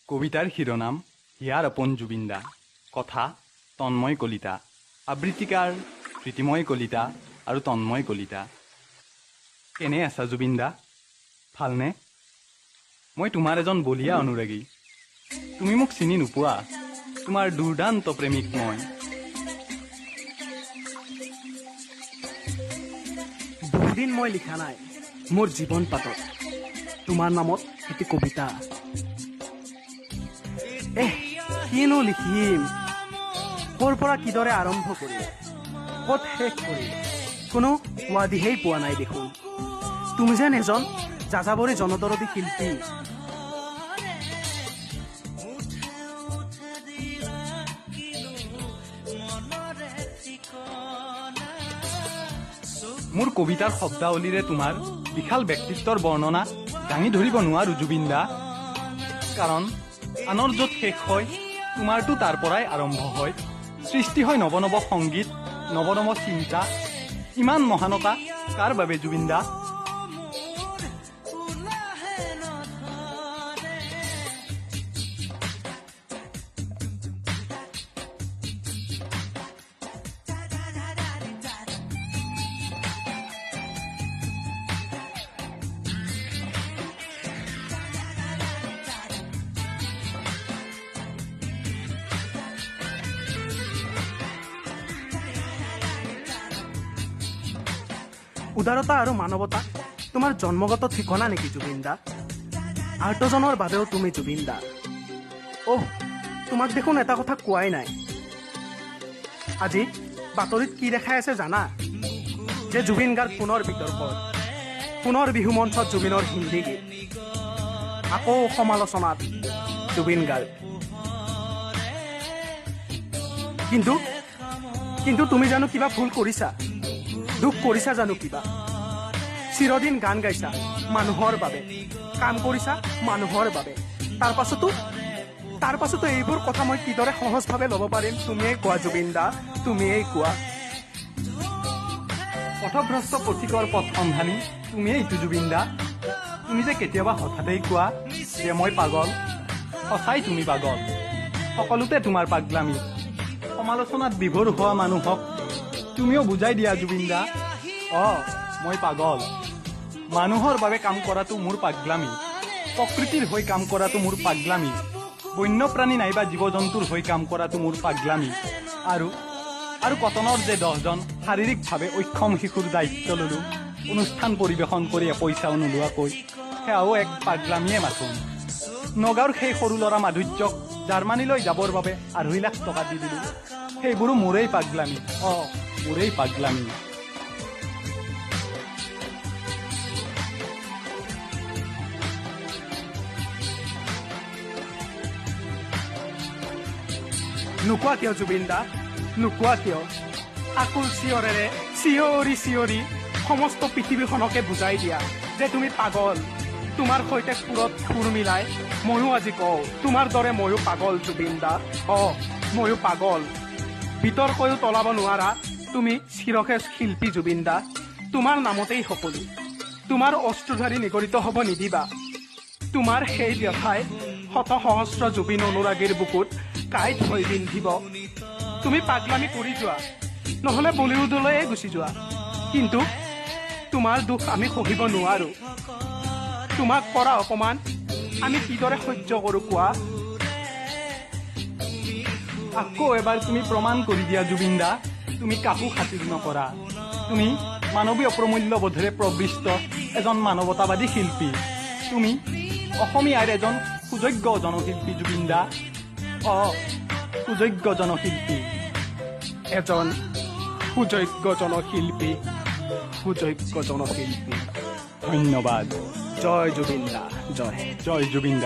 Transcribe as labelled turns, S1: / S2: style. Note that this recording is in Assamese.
S1: কবিতাৰ শিৰোনাম হিয়াৰ আপোন জুবিনদা। কথা তন্ময় কলিতা, আবৃত্তিকাৰ প্ৰীতিময় কলিতা আৰু তন্ময় কলিতা। কেনে আছা জুবিনদা? ভালনে? মই তোমাৰ এজন বলীয়া অনুৰাগী। তুমি মোক চিনি নোপোৱা, তোমাৰ দুৰ্দান্ত প্ৰেমিক মই।
S2: বহুদিন মই লিখা নাই মোৰ জীৱন পাতত তোমাৰ নামত এটি কবিতা। এহ, কিনো লিখিম, ক'ৰ পৰা কিদৰে আৰম্ভ কৰিম, ক'ত শেষ কৰিম, কোনো উৱাদিহেই পোৱা নাই দেখোন। তুমি যেন এজন যাযাবৰী জনদৰদী শিল্পী।
S1: মোৰ কবিতাৰ শব্দাৱলীৰে তোমাৰ বিশাল ব্যক্তিত্বৰ বৰ্ণনা দাঙি ধৰিব নোৱাৰো জুবিনদা, কাৰণ আনৰ য'ত শেষ হয় তোমাৰটো তাৰ পৰাই আৰম্ভ হয়। সৃষ্টি হয় নৱ নৱ সংগীত, নৱ নৱ চিন্তা। ইমান মহানতা কাৰ বাবে জুবিনদা?
S2: উদাৰতা আৰু মানৱতা তোমাৰ জন্মগত ঠিকনা নেকি জুবিনদা? আৰ্তজনৰ বাবেও তুমি জুবিনদা। অহ, তোমাক দেখোন এটা কথা কোৱাই নাই। আজি বাতৰিত কি দেখাই আছে জানা? যে জুবিন গাৰ্গ পুনৰ বিতৰ্কত, পুনৰ বিহু মঞ্চত জুবিনৰ হিন্দী গীত, আকৌ সমালোচনাত জুবিন গাৰ্গ। কিন্তু কিন্তু তুমি জানো কিবা ভুল কৰিছা? দুখ কৰিছা জানো কিবা? চিৰদিন গান গাইছা মানুহৰ বাবে, কাম কৰিছা মানুহৰ বাবে, তাৰ পাছতো এইবোৰ কথা মই কিদৰে সহজভাৱে ল'ব পাৰিম? তুমিয়েই কোৱা জুবিনদা, তুমিয়েই কোৱা।
S1: পথভ্ৰষ্ট পথিকৰ পথ সন্ধানী তুমিয়েইতো জুবিনদা। তুমি যে কেতিয়াবা হঠাতেই কোৱা যে মই পাগল, সঁচাই তুমি পাগল। সকলোতে তোমাৰ পাগলামি। সমালোচনাত বিভোৰ হোৱা মানুহক তুমিও বুজাই দিয়া জুবিনদা, অ মই পাগল। মানুহৰ বাবে কাম কৰাটো মোৰ পাগলামি, প্ৰকৃতিৰ হৈ কাম কৰাটো মোৰ পাগলামি, বন্যপ্ৰাণী নাইবা জীৱ জন্তুৰ হৈ কাম কৰাটো মোৰ পাগলামি। আৰু আৰু কটনৰ যে 10জন শাৰীৰিকভাৱে অক্ষম শিশুৰ দায়িত্ব ললো, অনুষ্ঠান পৰিৱেশন কৰি পইচাও নোলোৱাকৈ, সেয়াও এক পাগলামিয়ে মাথোন। নগাঁৱৰ সেই সৰু ল'ৰা মাধুৰ্যক জাৰ্মানীলৈ যাবৰ বাবে 2.5 লাখ টকা দি দিলো, সেইবোৰো মোৰেই পাগলামি, অ মোৰেই পাগলামি।
S2: নোকোৱা কিয় জুবিনদা, নোকোৱা কিয়? আকুল চিঞৰেৰে চিঞৰি চিঞৰি সমস্ত পৃথিৱীখনকে বুজাই দিয়া যে তুমি পাগল। তোমাৰ সৈতে সুৰত সুৰ মিলাই ময়ো আজি কওঁ, তোমাৰ দৰে ময়ো পাগল জুবিনদা, অ ময়ো পাগল। বিতৰ্কয়ো তলাব নোৱাৰা তুমি চিৰশেষ শিল্পী জুবিনদা। তোমাৰ নামতেই সকলো, তোমাৰ অস্ত্ৰধাৰী নিগৰিত হ'ব নিদিবা। তোমাৰ সেই ব্যথাই শত সহস্ৰ জুবিন অনুৰাগীৰ বুকুত কাঁইট হৈ বিন্ধিব। তুমি পাগলামি কৰি যোৱা, নহ'লে বলিউডলৈয়ে গুচি যোৱা, কিন্তু তোমাৰ দুখ আমি সহিব নোৱাৰো। তোমাক কৰা অপমান আমি কিদৰে সহ্য কৰোঁ কোৱা?
S1: আকৌ এবাৰ তুমি প্ৰমাণ কৰি দিয়া জুবিনদা, তুমি কাকো খাতিৰ নকৰা। তুমি মানৱীয় প্ৰমূল্যবোধেৰে প্ৰবৃষ্ট এজন মানৱতাবাদী শিল্পী। তুমি অসমীয়াৰ এজন সুযোগ্য জনশিল্পী জুবিনদা, অ সুযোগ্য জনশিল্পী,
S2: এজন সুযোগ্য জনশিল্পী, সুযোগ্য জনশিল্পী।
S1: ধন্যবাদ।
S2: জয় জুবিনদা, জয়
S1: জয় জুবিনদা।